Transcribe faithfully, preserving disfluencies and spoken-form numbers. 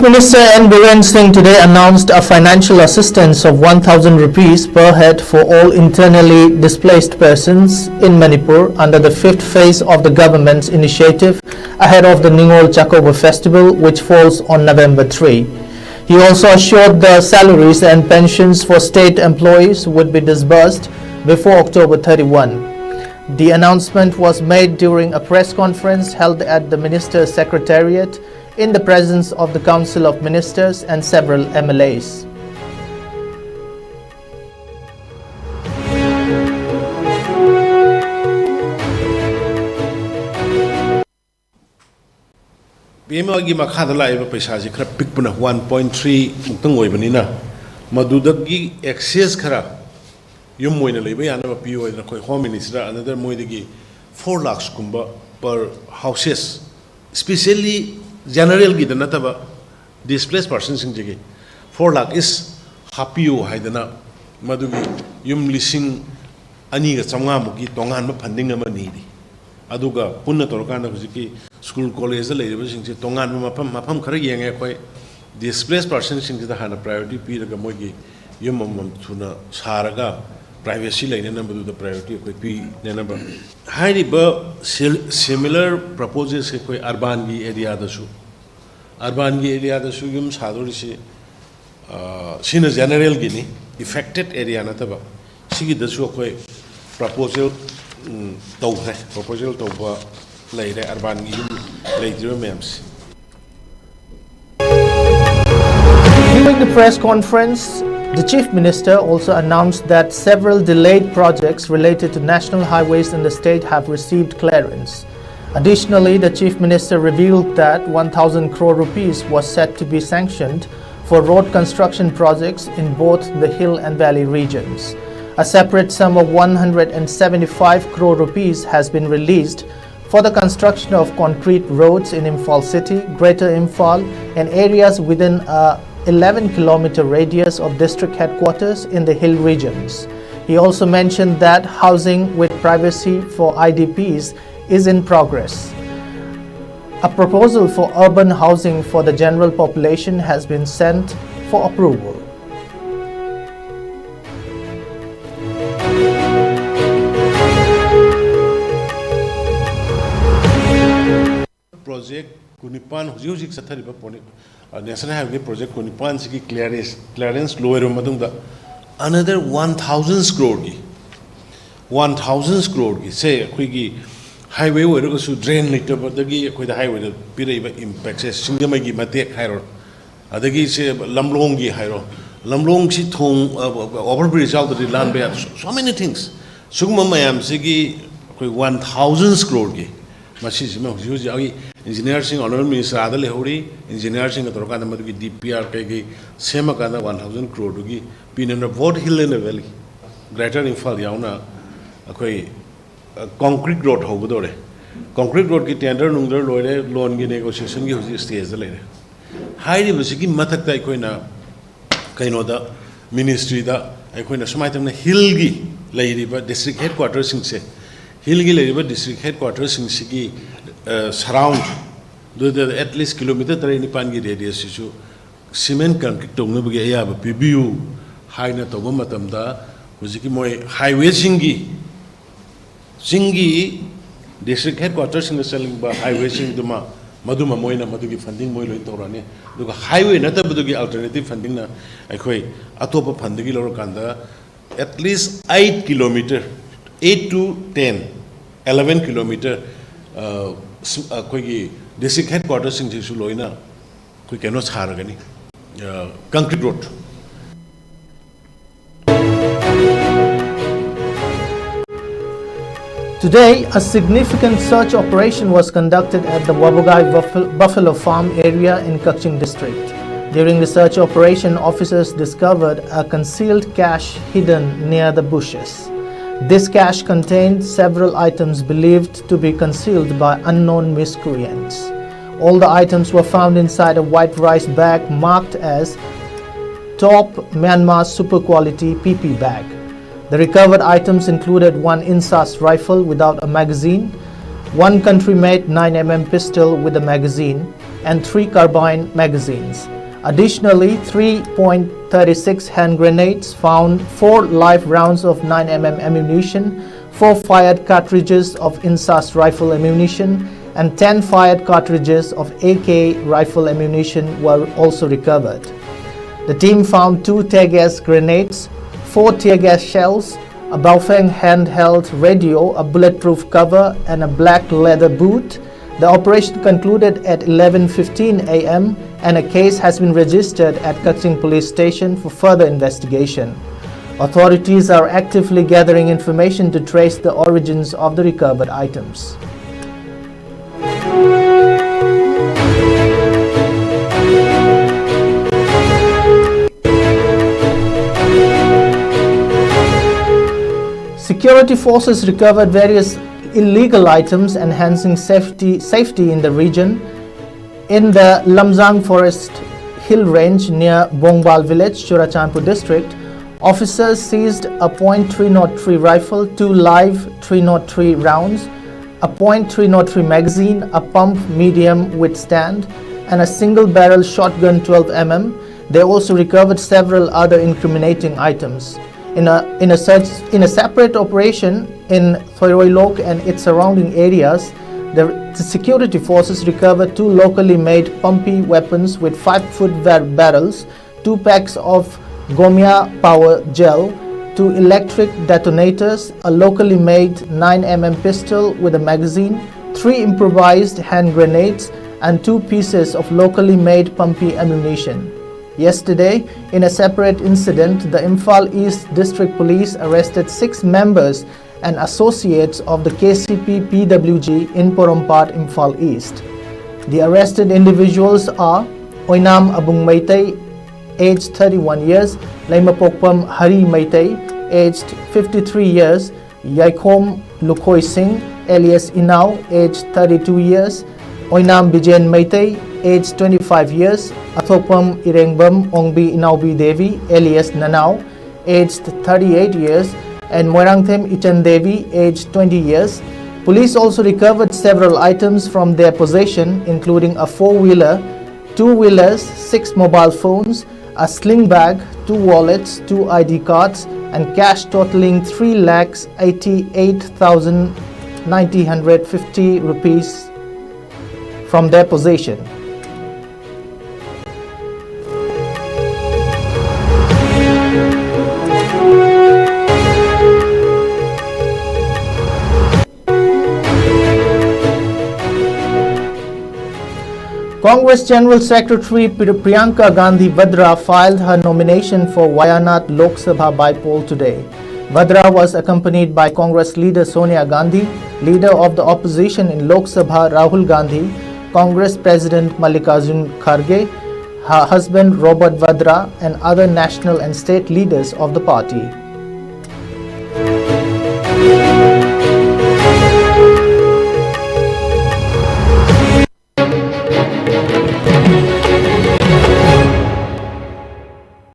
Minister N Biren Singh today announced a financial assistance of one thousand rupees per head for all internally displaced persons in Manipur under the fifth phase of the government's initiative ahead of the Ningol Chakouba festival, which falls on November three. He also assured the salaries and pensions for state employees would be disbursed before October thirty-one. The announcement was made during a press conference held at the minister's secretariat in the presence of the Council of Ministers and several M L As. P M ꯑꯥꯏꯒꯤ ꯃꯈꯥꯗ ꯂꯥꯛꯏꯕ ꯄꯩꯁꯥꯁꯤ ꯈꯔ ꯄꯤꯛꯄꯅ, one point three ꯃꯨꯛꯇꯪ ꯑꯣꯏꯕꯅꯤꯅ, ꯃꯗꯨꯗꯒꯤ access ꯈꯔ ꯌꯨꯝ ꯑꯣꯏꯅ ꯂꯩꯕ ꯌꯥꯅꯕ ꯄꯤꯌꯨ ꯍꯥꯏꯗꯅ ꯑꯩꯈꯣꯏ ꯍꯣꯝ ꯃꯤꯅꯤꯁꯇꯔ ꯑꯅꯗꯔ ꯃꯣꯏꯗꯒꯤ ꯐꯣꯔ ꯂꯥꯛꯁꯀꯨꯝꯕ ꯄꯔ ꯍꯥꯎꯁꯦꯁ, ꯁ꯭ꯄꯤꯁꯦꯜꯂꯤ ꯖꯦꯅꯔꯦꯜꯒꯤꯗ ꯅꯠꯇꯕ ꯗꯤꯁꯄ꯭ꯂꯦꯁ ꯄꯥꯔꯁꯟꯁꯤꯡꯁꯤꯒꯤ ꯐꯣꯔ ꯂꯥꯛ ꯏꯁ ꯍꯥꯞꯄꯤꯌꯨ ꯍꯥꯏꯗꯅ ꯃꯗꯨꯒꯤ ꯌꯨꯝ ꯂꯤꯁꯤꯡ ꯑꯅꯤꯒ ꯆꯥꯝꯃꯉꯥꯃꯨꯛꯀꯤ ꯇꯣꯉꯥꯟꯕ ꯐꯟꯗꯤꯡ ꯑꯃ ꯅꯤꯔꯤ꯫ ꯑꯗꯨꯒ ꯄꯨꯟꯅ ꯇꯧꯔꯀꯥꯟꯗ ꯍꯧꯖꯤꯛꯀꯤ ꯁ꯭ꯀꯨꯜ ꯀꯣꯂꯦꯖꯇ ꯂꯩꯔꯤꯕꯁꯤꯡꯁꯦ ꯇꯣꯉꯥꯟꯕ ꯃꯐꯝ ꯃꯐꯝ ꯈꯔ ꯌꯦꯡꯉꯦ ꯑꯩꯈꯣꯏ꯫ ꯗꯤꯁꯄ꯭ꯂꯦꯁ ꯄꯥꯔꯁꯟꯁꯤꯡꯁꯤꯗ ꯍꯥꯟꯅ ꯄ꯭ꯔꯥꯏꯌꯣꯔꯤꯇꯤ ꯄꯤꯔꯒ ꯃꯣꯏꯒꯤ ꯌꯨꯝ ꯑꯃꯃꯝ ꯊꯨꯅ ꯁꯥꯔꯒ ꯄ꯭ꯔꯥꯏꯚꯦꯁꯤ ꯂꯩꯅꯅꯕꯗꯨꯗ ꯄ꯭ꯔꯥꯏꯌꯣꯔꯤꯇꯤ ꯑꯩꯈꯣꯏ ꯄꯤꯅꯅꯕ꯫ ꯍꯥꯏꯔꯤꯕ ꯁꯤꯃꯤꯂꯔ ꯄ꯭ꯔꯄꯣꯖꯦꯜꯁꯁꯦ ꯑꯩꯈꯣꯏ ꯑꯔꯕꯥꯟꯒꯤ ꯑꯦꯔꯤꯌꯥꯗꯁꯨ, ꯑꯔꯕꯥꯟꯒꯤ ꯑꯦꯔꯤꯌꯥꯗꯁꯨ ꯌꯨꯝ ꯁꯥꯗꯣꯔꯤꯁꯤ, ꯑ, ꯁꯤꯅ ꯖꯦꯅꯔꯦꯜꯒꯤꯅꯤ, ꯏꯐꯦꯛꯇꯦꯠ ꯑꯦꯔꯤꯌꯥ ꯅꯠꯇꯕ꯫ ꯁꯤꯒꯤꯗꯁꯨ ꯑꯩꯈꯣꯏ ꯄ꯭ꯔꯄꯣꯖꯦꯜ, ꯎꯝ, ꯇꯧꯈ꯭ꯔꯦ꯫ ꯄ꯭ꯔꯄꯣꯖꯦꯜ ꯇꯧꯕ ꯂꯩꯔꯦ ꯑꯔꯕꯥꯟꯒꯤ ꯌꯨꯝ ꯂꯩꯇ꯭ꯔꯤꯕ ꯃꯌꯥꯝꯁꯦ꯫ During the press conference, the Chief Minister also announced that several delayed projects related to national highways in the state have received clearance. Additionally, the Chief Minister revealed that one thousand crore rupees was set to be sanctioned for road construction projects in both the hill and valley regions. A separate sum of one hundred and seventy-five crore rupees has been released for the construction of concrete roads in Imphal City, Greater Imphal, and areas within a eleven kilometer radius of district headquarters in the hill regions. He also mentioned that housing with privacy for I D Ps is in progress. A proposal for urban housing for the general population has been sent for approval. Project ꯀꯨꯟꯅꯤꯄꯥꯟ, ꯍꯧꯖꯤꯛ ꯍꯧꯖꯤꯛ ꯆꯠꯊꯔꯤꯕ project, ꯑ, National Highway Project ꯀꯨꯟꯅꯤꯄꯥꯟꯁꯤꯒꯤ clearance, clearance ꯂꯣꯏꯔꯕ ꯃꯇꯨꯡꯗ another one thousand crore ꯒꯤ, one thousand crore ꯒꯤ ꯁꯦ ꯑꯩꯈꯣꯏꯒꯤ highway ꯑꯣꯏꯔꯒꯁꯨ drain ꯂꯩꯇꯕꯗꯒꯤ ꯑꯩꯈꯣꯏꯗ highway ꯗ ꯄꯤꯔꯛꯏꯕ impact ꯁꯦ, ꯁꯤꯡꯖꯃꯩꯒꯤ ꯃꯇꯦꯛ ꯍꯥꯏꯔꯣ, ꯑꯗꯒꯤ ꯁꯦ ꯂꯝꯂꯣꯡꯒꯤ ꯍꯥꯏꯔꯣ, ꯂꯝꯂꯣꯡꯁꯤ ꯊꯣꯡ, ꯑ, over bridge ꯌꯥꯎꯗ꯭ꯔꯗꯤ ꯂꯥꯟꯕ ꯌꯥꯗꯦ, so, so many things꯫ ꯁꯤꯒꯨꯝꯕ ꯃꯌꯥꯝꯁꯤꯒꯤ ꯑꯩꯈꯣꯏ one thousand crore ꯒꯤ ꯃꯁꯤꯁꯤꯃ ꯍꯧꯖꯤꯛ ꯍꯧꯖꯤꯛ ꯑꯩ engineer ꯁꯤꯡ, Honourable Minister ꯑꯥꯗ ꯂꯩꯍꯧꯔꯤ, engineer ꯁꯤꯡꯒ ꯇꯧꯔꯀꯥꯟꯗ ꯃꯗꯨꯒꯤ D P R ꯀꯩꯀꯩ ꯁꯦꯝꯃꯀꯥꯟꯗ one thousand crore ꯗꯨꯒꯤ ꯄꯤꯅꯅꯕ both hill and valley, Greater Imphal ꯌꯥꯎꯅ ꯑꯩꯈꯣꯏ, ꯑ, concrete road ꯍꯧꯒꯗꯧꯔꯦ꯫ Concrete road ꯀꯤ tender ꯅꯨꯡꯗꯔ ꯂꯣꯏꯔꯦ, loan ꯒꯤ negotiation ꯒꯤ ꯍꯧꯖꯤꯛ stage ꯗ ꯂꯩꯔꯦ꯫ ꯍꯥꯏꯔꯤꯕꯁꯤꯒꯤ ꯃꯊꯛꯇ ꯑꯩꯈꯣꯏꯅ ꯀꯩꯅꯣꯗ, ministry ꯗ ꯑꯩꯈꯣꯏꯅ ꯁꯨꯃꯥꯏꯅ ꯇꯧꯅ hill ꯒꯤ ꯂꯩꯔꯤꯕ district headquarter ꯁꯤꯡꯁꯦ, hill ꯒꯤ ꯂꯩꯔꯤꯕ district headquarter ꯁꯤꯡꯁꯤꯒꯤ, ꯑ, surround ꯗꯨꯗ at least kilometre ꯇꯔꯦꯠ ꯅꯤꯄꯥꯟꯒꯤ radius ꯁꯤꯁꯨ cement concrete ꯇꯧꯅꯕꯒꯤ ꯑꯌꯥꯕ ꯄꯤꯕꯤꯌꯨ ꯍꯥꯏꯅ ꯇꯧꯕ ꯃꯇꯝꯗ, ꯍꯧꯖꯤꯛꯀꯤ ꯃꯣꯏ highway ꯁꯤꯡꯒꯤ, ꯆꯤꯡꯒꯤ district headquarter ꯁꯤꯡꯗ ꯆꯠꯅꯤꯡꯕ highway ꯁꯤꯡꯗꯨꯃ, ꯃꯗꯨꯃ ꯃꯣꯏꯅ ꯃꯗꯨꯒꯤ funding ꯃꯣꯏ ꯂꯣꯏ ꯇꯧꯔꯛꯑꯅꯤ꯫ ꯑꯗꯨꯒ highway ꯅꯠꯇꯕꯗꯨꯒꯤ alternative funding ꯅ ꯑꯩꯈꯣꯏ ꯑꯇꯣꯞꯄ fund ꯗꯒꯤ ꯂꯧꯔꯀꯥꯟꯗ at least eight kilometre, eight to ten, eleven kilometre, ꯑ, ꯁꯨ-, ꯑꯩꯈꯣꯏꯒꯤ district headquarter ꯁꯤꯡꯁꯤꯁꯨ ꯂꯣꯏꯅ ꯑꯩꯈꯣꯏ ꯀꯩꯅꯣ ꯁꯥꯔꯒꯅꯤ, ꯑ, concrete road꯫ Today, a significant search operation was conducted at the Wabugai Buffal-, Buffalo Farm area in Kakching district. During the search operation, officers discovered a concealed cache hidden near the bushes. This cache contained several items believed to be concealed by unknown miscreants. All the items were found inside a white rice bag marked as Top Myanmar Super Quality P P bag. The recovered items included one INSAS rifle without a magazine, one country-made nine M M pistol with a magazine, and three carbine magazines. Additionally, three point three six hand grenades found, four live rounds of nine M M ammunition, four fired cartridges of INSAS rifle ammunition, and ten fired cartridges of A K rifle ammunition were also recovered. The team found two tear gas grenades, four tear gas shells, a Baofeng handheld radio, a bulletproof cover, and a black leather boot. The operation concluded at eleven fifteen a m, and a case has been registered at Kakching Police Station for further investigation. Authorities are actively gathering information to trace the origins of the recovered items. Security forces recovered various illegal items, enhancing safety, safety in the region. In the Lamjang Forest Hill Range near Bongbal Village, Churachandpur District, officers seized a point three nought three rifle, two live three nought three rounds, a point three nought three magazine, a pump medium with stand, and a single barrel shotgun twelve M M. They also recovered several other incriminating items. In a, in a search, in a separate operation in Thoiroilok and its surrounding areas, the, the security forces recovered two locally made pumpy weapons with five foot bar-, barrels, two packs of Gomia power gel, two electric detonators, a locally made nine M M pistol with a magazine, three improvised hand grenades, and two pieces of locally made pumpy ammunition. Yesterday, in a separate incident, the Imphal East District Police arrested six members and associates of the K C P P W G in Porompat, Imphal East. The arrested individuals are Oinam Abung Meitei, aged thirty-one years, Leimapokpam Hari Meitei, aged fifty-three years, Yaikhom Lukhoi Singh, alias Inau, aged thirty-two years, Oinam Bijen Meitei, aged twenty-five years, Athokpam Irengbam Ongbi Inaubi Devi, alias Nanau, aged thirty-eight years, and Moirangthem Ichan Devi, aged twenty years. Police also recovered several items from their possession, including a four-wheeler, two-wheelers, six mobile phones, a sling bag, two wallets, two I D cards, and cash totaling three lakhs eighty-eight thousand nine hundred fifty rupees from their possession. Congress General Secretary Pri- Priyanka Gandhi Vadra filed her nomination for Wayanad Lok Sabha by poll today. Vadra was accompanied by Congress leader Sonia Gandhi, leader of the opposition in Lok Sabha Rahul Gandhi, Congress President Mallikarjun Kharge, her husband Robert Vadra, and other national and state leaders of the party.